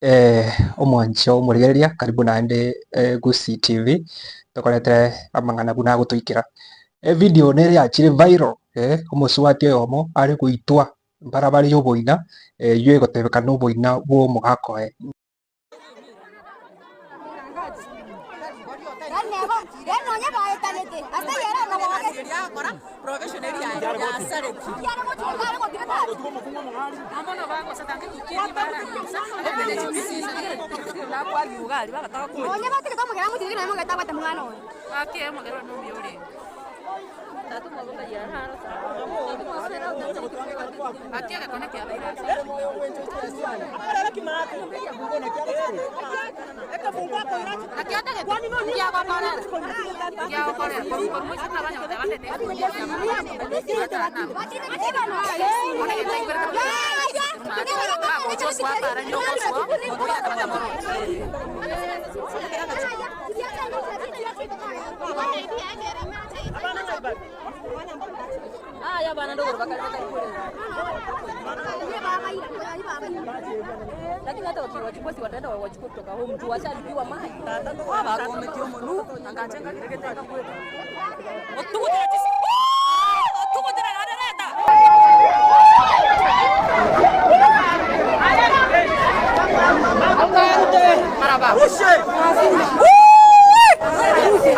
Omwancho omorigereria karibu naende Gusii TV, tokoretere amang'ana buna agotoikera. Evideo nere yachire viral omosubati oyomo are goitwa mbarabare ya oboina, eywo egotebekana oboina bwa omogaka oye.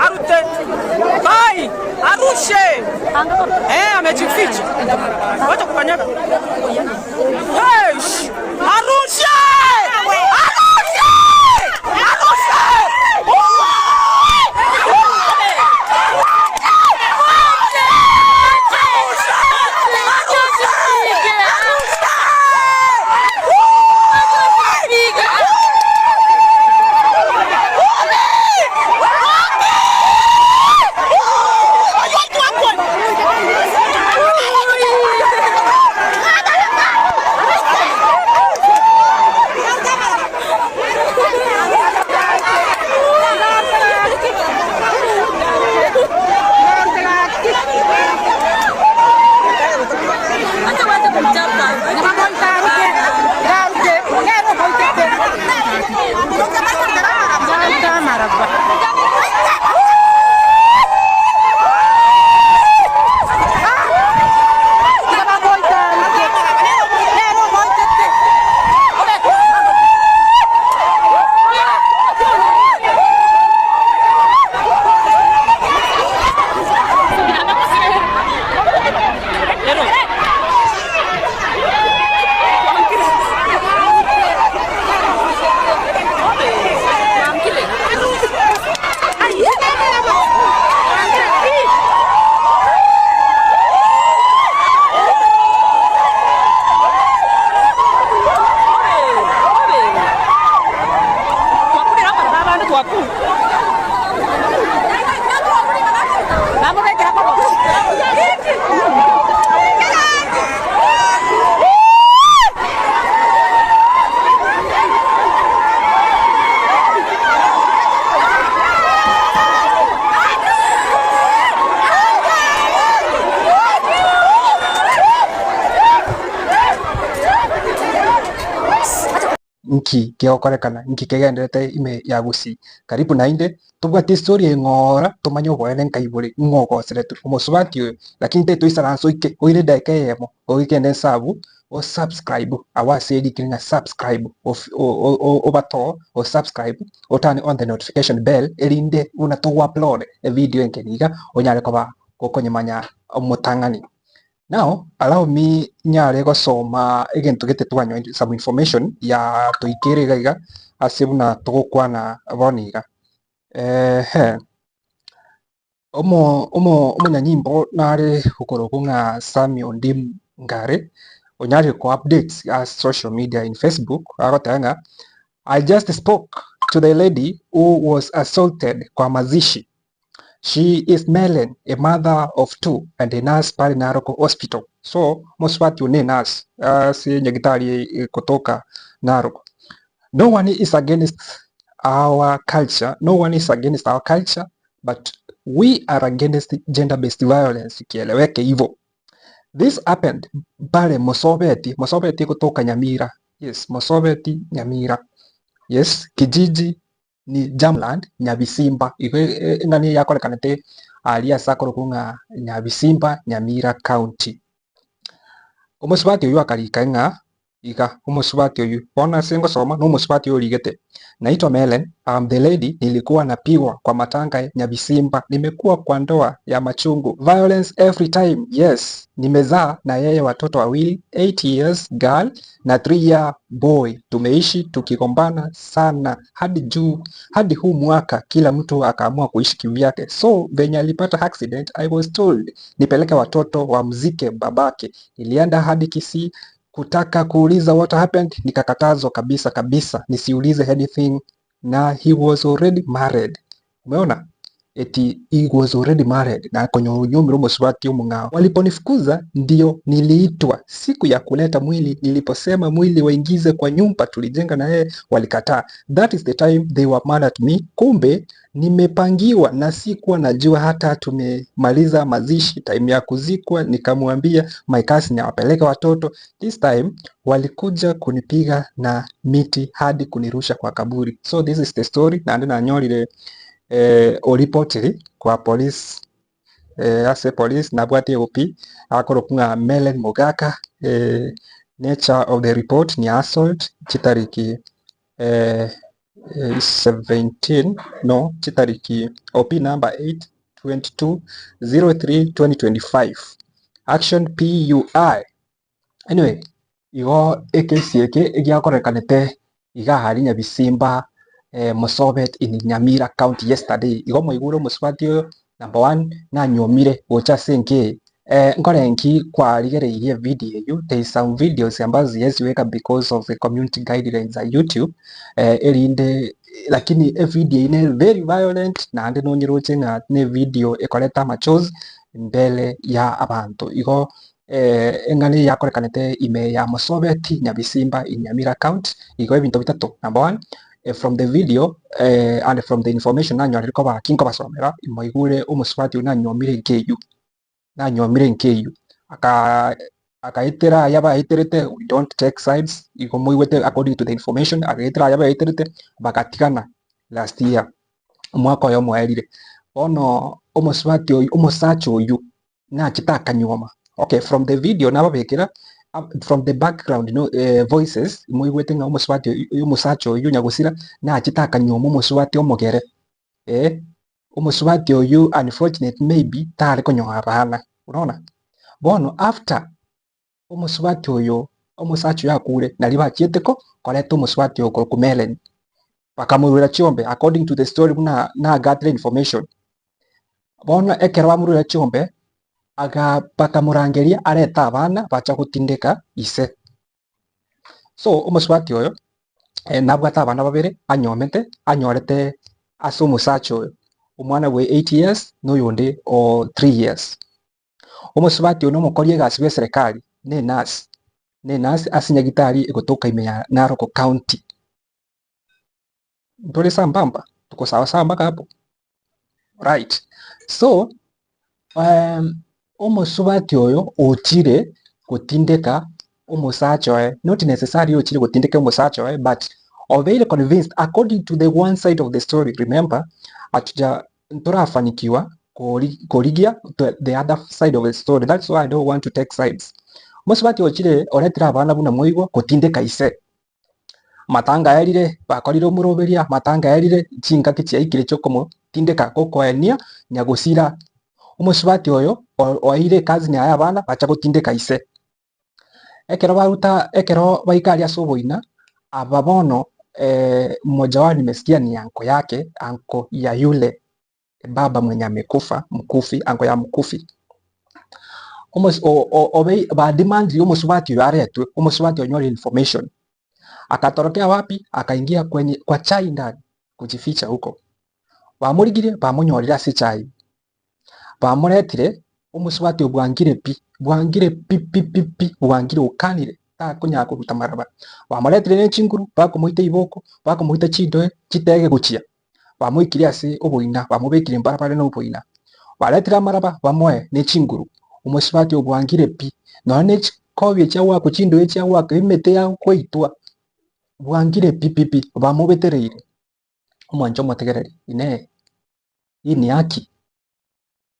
Arute bai arushe eh, amejificha wacha kukanyaga. Hey, arushe arushe arushe Nki kegokorekana? Nki kegendererete ime ya Gusii? Karibu naende tobwate estory eng'ora tomanye oboene nkai bore ng'o ogoseretwe omosubati oyo lakini tetoisaransa oike oire edaika eyemo ogende nse abwo o subscribe agwo ase erikire ng'a subscribe obatoo o subscribe o turn on the notification bell erinde buna togo upload evideo enkeni iga onyare koba gokonyemanya omotang'ani. Now allow me nyare gosoma egento gete twanywa some information ya toikere iga iga ase buna togokwana bono iga. Ehe, omo omo omonyanyimbo nare okorokwa ng'a Sammy Ondim Ngare onyarire ko update ase social media in Facebook agoteba ng'a I just spoke to the lady who was assaulted kwa mazishi She is Mellen, a mother of two and a nurse pare Narok Hospital. So, mosubati one nurse ase nyagitari kotoka Narok. No one is against our culture, no one is against our culture, but we are against gender-based violence. Kieleweke hivyo. This happened pale Mosobeti, Mosobeti kutoka Nyamira. Yes, Mosobeti Nyamira. Yes, kijiji ni Jamland Nyabisimba. Igo eng'ana eye yakorekanete aria ase akorokwa ng'a Nyabisimba, Nyamira County. Omosubati oyio akarika ng'a iga, omosubati oyio, bono ase ngosoma na omosubati oyo origete, Naitwa Mellen, I'm the lady nilikuwa napigwa kwa matanga Nyabisimba, nimekuwa kwa ndoa ya machungu, violence every time, yes, nimezaa na yeye watoto wawili, 8 years girl na 3 year boy, tumeishi tukigombana sana hadi juu hadi huu mwaka kila mtu akaamua kuishi kivyake, so venye alipata accident I was told nipeleke watoto wamzike babake. Nilienda hadi Kisii kutaka kuuliza what happened, nikakatazwa kabisa kabisa nisiulize anything, na he was already married. Umeona? Eti he was already married na kwenye unyumira omosubati omong'ao. Waliponifukuza ndio niliitwa siku ya kuleta mwili. Niliposema mwili waingize kwa nyumba tulijenga na yeye, walikataa. That is the time they were mad at me. Kumbe nimepangiwa na sikuwa najua hata tumemaliza mazishi, time ya kuzikwa nikamwambia my cousin awapeleke watoto. This time walikuja kunipiga na miti hadi kunirusha kwa kaburi. So this is the story naende nanyorire eh, oripotiri kwa police eh, ase police nabwate OP akorokwa ng'a Mellen Mogaka eh, nature of the report ni assault chitariki eh, 17 no chitariki OP number 8 22 03 2025 action PUI anyway igo ekesi eke egiakorekanete iga aria Nyabisimba eh, Mosobet in Nyamira County yesterday. Igo mwaigure omosubati oyo number one nanyuomire gocha ase enka eye. Eh, nkore nki kwarigereirie video eywo, there is some videos ambazo siwezi because of the community guidelines za YouTube eh, erinde lakini evideo eywo ne very violent naende nonyeroche ng'a ne video ekoreta amachozi mbele ya abanto. Igo eh, eng'ana eye yakorekanete ime ya Mosobeti Nyabisimba in Nyamira County. Igo ebinto bitato, number one, eh, from the video eh, and from the information nanyorire koba kinkobasomera, mwaigure omosubati oyio nanyuomire enka eywo, nanyuomire enka eywo. Aka akaetera aya baeterete, we don't take sides, igo moigwete according to the information, agaetera aya baeterete bagatigana last year, omwaka oyo omoerire. Bono omosubati oyio omosacha oyio nachete akanyuoma. Okay, from the video nababekera from the background no, eh, voices moigwete ng'a omosubati oyo omosacha oyio nyagosira nachete akanyuoma omosubati omogere eh, omosubati oyio unfortunate maybe tare konyora abana unaona. Bono after omosubati oyo omosacha oyo akure nari bachiete ko koreta omosubati oyo korokwa Mellen bakamorwera chiombe according to the story buna nagatire information. Bono ekero bamorwera chiombe aga bakamorangeria arete abana bacha gotindeka ise. So omosubati oyo eh, nabwate abana babere anyomete anyorete ase omosacha oyo omwana bwe 8 years na oyonde o 3 years. Omosubati oyo nomokori egasi bwa eserekari ne enurse ne enurse ase nyagitari egotoka ime ya Narok County. Ntore sambamba tuko sawa sawa mpaka hapo right so um, omosubati oyo ochire gotindeka omosacha oye not necessarily ochire gotindeka omosacha oye but obeire convinced according to the one side of the story remember atuja ntorafanikiwa korigia the other side of the story that's why I don't want to take sides omosubati ochire oretire abana buna moigwa gotindeka ise matanga aerire bakorire omoroberia matanga aerire chingaki chiaikire chiokomotindeka gokoenia nyagosira omosubati oyo oeire ekazi yaye abana bacha gotindeka ise ekero baruta ekero baika aria ase oboina aba bono eh, mmoja wao nimesikia ni anko yake anko ya yule baba mwenye amekufa mkufi anko ya mkufi bademandire omosubati oyo aretwe omosubati onyore information akatorokea wapi akaingia kwenye kwa chai ndani kujificha huko bamurigire bamunyorire ase chai bamuretire omosubati obwangire pi bwangire pi pi pi pi bwangire okanire takonyara koruta maraba bamuretire ne chinguru bakomoita iboko bakomoita chindoe chitege gochia bamoikire ase oboina bamobekire mbarabare na oboina baretire amaraba bamoe ne chinguru omosubati obwangire pi nonya ne chikobia chiagwakwa chindoe chiagwakwa emete yagoitwa. Bwangire pi pi pi, bamobetereire. Omwanche omotegereri, Inee! Hii ni haki?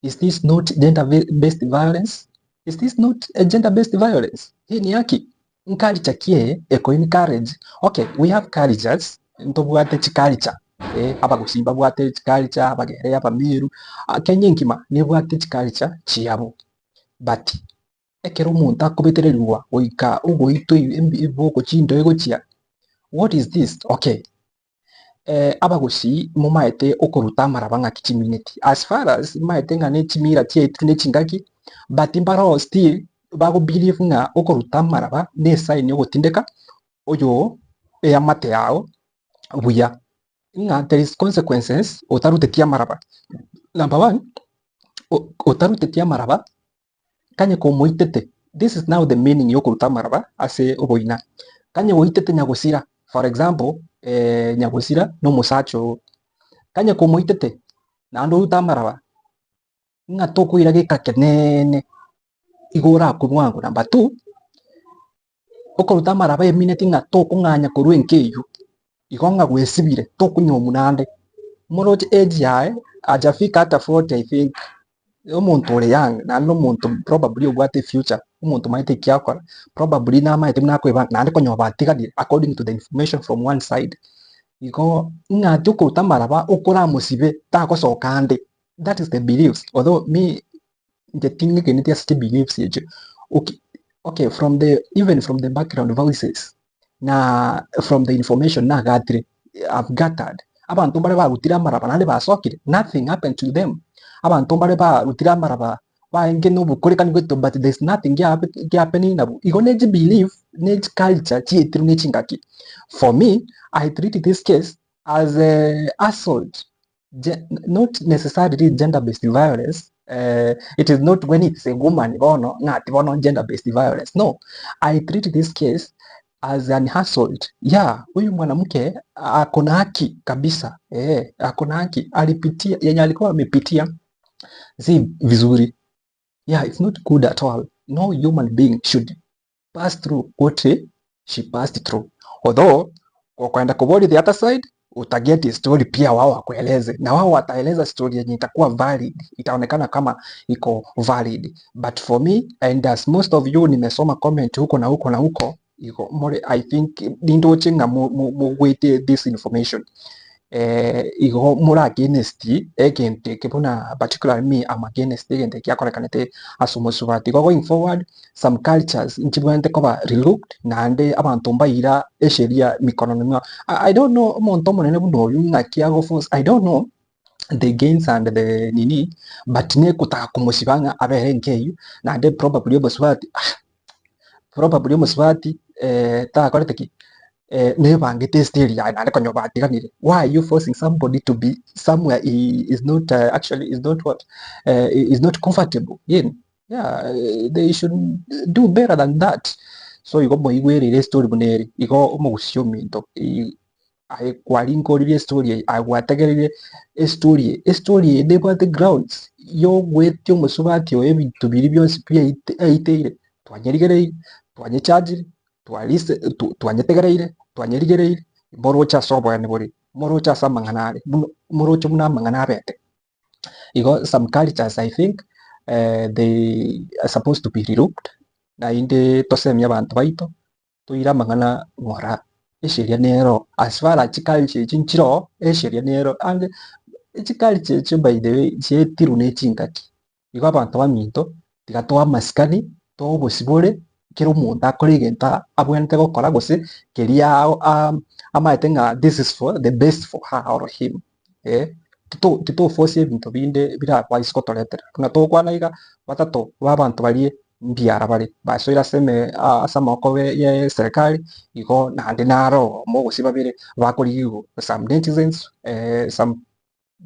Is this not gender based violence? Is this not a gender based violence? Hii ni haki? Nculture ki eye eko encourage? Okay, we have cultures, ntobwate chiculture eh, abagusii mbabwate chiculture, abagere, abameru, Kenya engima nebwate chiculture chiabo but ekero omonto akobetererigwa goika ogoitwa ebiboko chindoe gochia, what is this? Okay, abagusii momaete okoruta amaraba ng'aki chimineti, as far as maete ng'a ne chimira chiaetire ne chingaki, but mbaroo still bago believe ng'a okoruta amaraba ne esign ya ogotindeka oyo eamate yao buya, ng'a there is consequences otaruteti amaraba. Number one, otaruteti amaraba Kanye komoitete, this is now the meaning yokoruta amaraba ase oboina. Kanye goitete nyagosira, for example, nyagosira na omosacha oo. Kanye komoitete naende orute amaraba, ng'a tokoira geka keneene, igo orakwe bwango. Number two, okoruta amaraba emineti ng'a tokong'anya korwa enka eywo, igo ng'a gwesibire tokonywa naende. Moroche age yaye hajafika hata 40 I think, omonto ore young naende omonto probably obwate efuture, omonto omanyete eki agokora, probably namanyete buna akoebanga naende konya batiganire according to the information from one side. Igo ng'a tokoruta amaraba okoramosibe tagosoka ande, that is the beliefs although me inche ting'egeneti ase chibeliefs echio. Okay, okay from the even from the background voices na from the information nagatire I've gathered, abanto mbare barutire amaraba naende basokire, nothing happened to them. Abanto mbare barutire amaraba barenge na obokorekani bwaito but there is nothing happening nabwo. Igo ne chibelief ne chiculture chiaetirwe ne chingaki. For me, I treat this case as a assault not necessarily gender based violence, it is not when it's a woman bono ng'a ati bono gender based violence no, I treat this case as an assault yeah, huyu mwanamke ako na haki kabisa eh, ako na haki alipitia yenye alikuwa amepitia si vizuri yeah, it's not good at all. No human being should pass through what she passed through. Although ukaenda kubori the other side utaget story pia wao wakueleze, na wao wataeleza story yenye itakuwa valid, itaonekana kama iko valid. But for me and as most of you nimesoma comment huko na huko na huko iko more, I think nindoche ng'a mugwete this information igo more against egento eke buna particularly me am against egento eke giakorekanete ase omosubati. Igo going forward some cultures nchibwenerete koba relooked naende abanto mbaira esheria mikono mwabo. I don't know omonto omonene buna oyio ng'aki ago force I don't know the gains and the nini but nekotaka komosiba ng'a abere enka eyio naende probably omosubati probably omosubati takorete ki? Nebangete estage yaye naende konya batiganire. Why are you forcing somebody to be somewhere he is not actually is not what is not comfortable in? Yeah, they should do better than that. So igo moigwerire estory buna ere, igo omogusia ominto aye kwaringoririe estory eye, aye gwategereire estory eye, estory eye nebwate grounds yogoetia omosubati oyo ebinto biria bionsi pi aiteire, twanyerigereire, twanyechagire, twarise twanyetegereire, twanyerigereire, moroche ase oboene bore, moroche ase amang'ana are, buna moroche buna amang'ana abete. Igo some cultures I think they are supposed to be relooked, naende tosemie abanto baito, toire amang'ana ng'ora, esheria nero as far as chiculture echi nchiroo, esheria nero and chiculture echio by the way chiaetirwe ne chingaki. Igo abanto baminto, tiga toe amasikani, toe obosibore, kera omonto akore egento abwenerete gokora gose keria amaete ng'a this is for the best for her or him eh, titoforce ebinto binde birabaise gotoretera. Buna togokwana iga, batato ba abanto baria mbiara bare, basoire ase eme ase amaboko ye eserekari, igo naende naro omo gose babere bakorigigwa some netizens some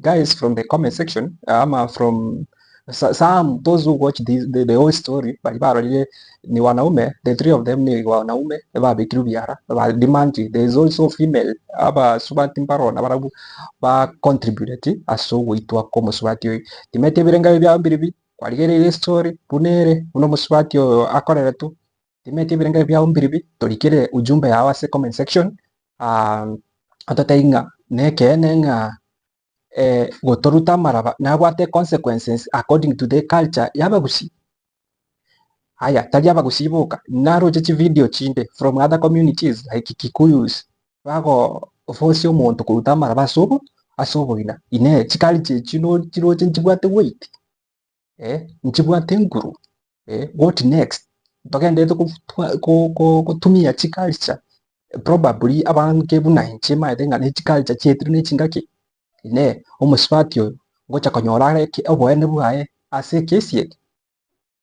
guys from the comment section ama from some those who watch this, the whole story bari barorire ni wanaume the three of them ni wanaume babekirwe biara ba demand there is also female abasubati mbarona barabwo ba contribute ase ogoitwa kwa omosubati oyo timeti ebirengererio biabo mbiribi kwarigereire estory buna ere buna omosubati oyo akoreretwe timeti ebirengererio biabo mbiribi torikere ujumbe yao ase comment section. Ototebi ng'a nekeene ng'a gotoruta amaraba nabwate consequences according to the culture y'abagusii. Aya tari abagusii boka, naroche chividio chinde from other communities like Kikuyus bago force omonto koruta amaraba ase obo ase oboina. Inee chiculture echi chiroche nchibwate weight? Nchibwate nguru? What next? Togenderete gotumia chiculture probably abange buna inche maete ng'a ne chiculture chiaetire ne chingaki. Inee omosubati oyo ngocha konyora are oboene bwaye ase ekesi eke?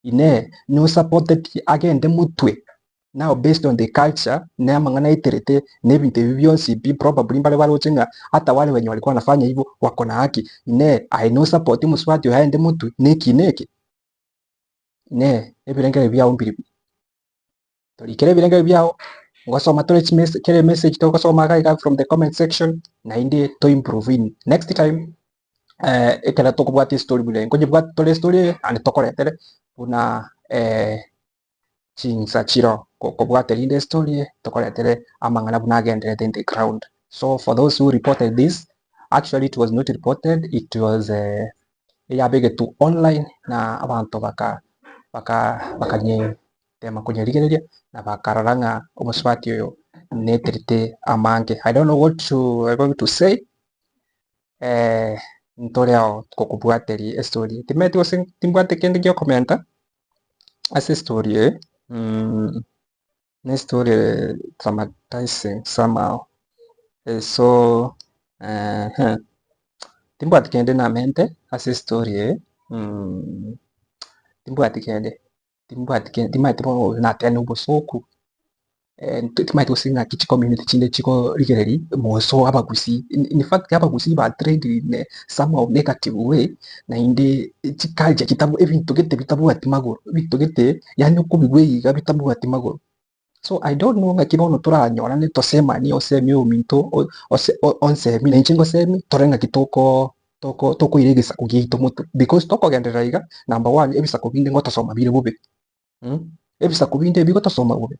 Inee nosapoteti agende motwe now based on the culture na amang'ana aeterete na ebinto ebi bionsi pi probably mbare baroche ng'a hata wale wenye walikuwa wanafanya hivyo wako na haki. Inee aye nosapoti omosubati oyo aende motwe na ekina eke? Inee ebirengererio biao mbirobio? Torikere ebirengererio biao, ngosoma tore chimesa kera emessage togosoma iga iga from the comment section naende to improve in next time ekero tokobwata estory buna eye. Nkonyebwata tore estory eye naende tokoretere buna chinsa chiroo kobwata rinde estory eye tokoretere amang'ana buna agenderete in the ground. So for those who reported this, actually it was not reported, it was eyabegetwe online na abanto baka baka bakanye tema konyerigereria na bakarora ng'a omosubati oyo neterete amange. I don't know what to, I'm going to say ntore ao gokobwateria estory. Timanyeti gose timbwate kende giokomenta ase estory eye ne estory traumatizing somehow so timbwati kende namente ase estory eye timbwati kende. Timbwati kende, timanyeti bono natebire obosoku, timanyeti gose ng'aki chicommunity chinde chikorigereria moso abagusii. In fact abagusii ba trend in somehow negative way, naende chiculture chitabu ebinto gete bitabwati magoro, ebinto gete yaani okobigwa iga bitabwati magoro. So I don't know ng'aki bono toranyorane tosemanie osemie ominto ose onsemie na inche ngosemie tore ng'aki toko toko tokoira egesaku giaito motwe because tokogenderera iga number one ebisaku binde ngotosoma bire bobe ebisaku binde bigotosoma bobe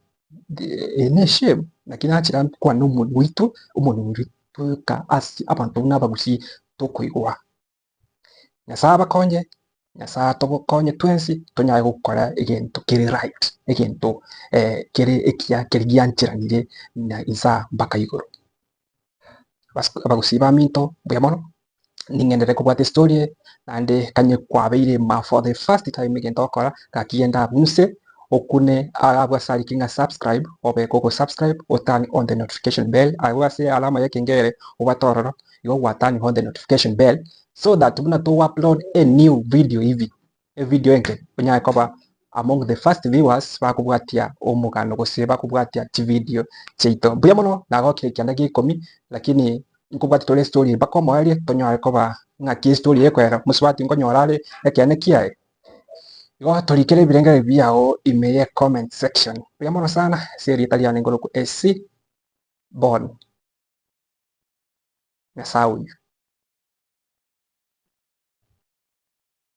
eye ne eshame naki nachira nkwane omonwe oito omonwe oria tweka ase abanto buna abagusii tokoigwa. Nyasae abakonye, Nyasae atobokonye twensi tonyare gokora egento kere right, egento kere ekiya keria giancheranire na insaa mpaka igoro. Abagusii baminto mbuya mono, ning'enderere kobwata estory eye, naende kanye kwabeire ma for the first time egento ogokora, gaki genda abwo inse okune abwo ase arikire ng'a subscribe, obe gogosubscribe o turn on the notification bell, abwo ase alama ya ekengere obwate ororo. Igo gwa turn on the notification bell so that buna togo upload a new video hivi, evideo enke onyare koba among the first viewers bakobwatia omogano gose bakobwatia chividio chiaito. Mbuya mono nagokire ekianda gia ikomi lakini nkobwatia tore estory mpaka omoerio tonyare koba ng'aki estory ekoera mosubati nkonyora are ekeene kiaye. Igo torikere ebirengererio biao ime ye comment section. Mbuya mono sana ase erieta riane nkorokwa AC Bon. Nyasae oyio.